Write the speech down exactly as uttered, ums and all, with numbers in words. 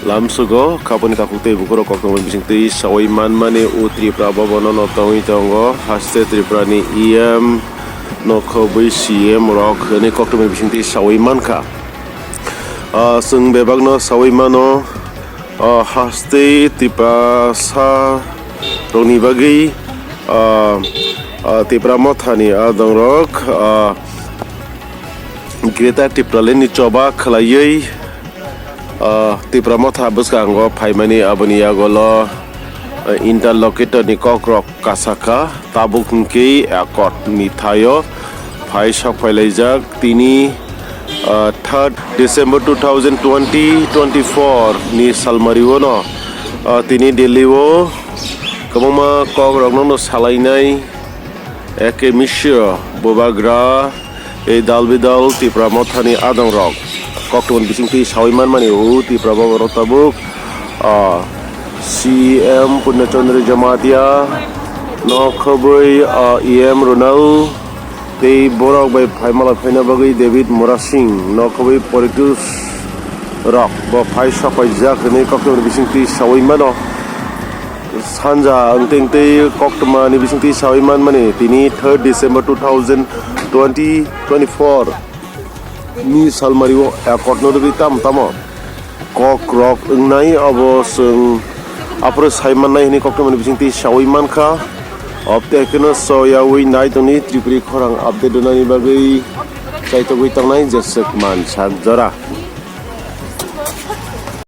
Lamsugo khaponi takhuk tei bukurok koktwma bisingtwi sawi manmani o Tripura Bhabono no tongwi tongo. Haste Tripurani E M no khobwi C M rok hwnwi koktwma bisingtwi sawi mankha. Ah, chwng bebakno sawi mano, ah, haste Tiprasa rokni bagwi, ah, ah, Tipra Mothani adongrok, ah, Greater Tipraland ni choba khwlaiwi, ah, Tipra Motha bwskango phaimani aboni yagolo, ah, interlocutor ni kokrok kasakha, tabuk hwnkhe accord ni thaio phai sok phailaijak tini, ah, third December two thousand twenty twenty-four ni salmario no, ah, tini Delhi o kwbangma kokrok no salainai. Eke Misra, Bubagra, ei dal bidal Tipra Mothani adongrok koktwmani bisingtwi sawi manmani o Tipra Bhabono tabuk, ah, C M Purna Chandra Jamatia no khobwi, ah, E M Ronal tei borok bai phaimala phaina bagwi David Murasing no khobwi politics rok bo phai sok paijak hwnwi koktwmani bisingtwi sawi mano. Sanja wngteng tei koktwma ni bisingtwi sawi manmani tini third December two thousand twenty twenty-four ni salmario accord no rwgwi tamo tamo kok rok wngnai abo chwng aphuru sai mannai hwnwi koktwma ni bisingtwi sawi mankha. Obte kheno soyawi nai tongni Tripuri khorang update rwnani bagwi chaitogwi tongnai Jeswk Mansak Jora.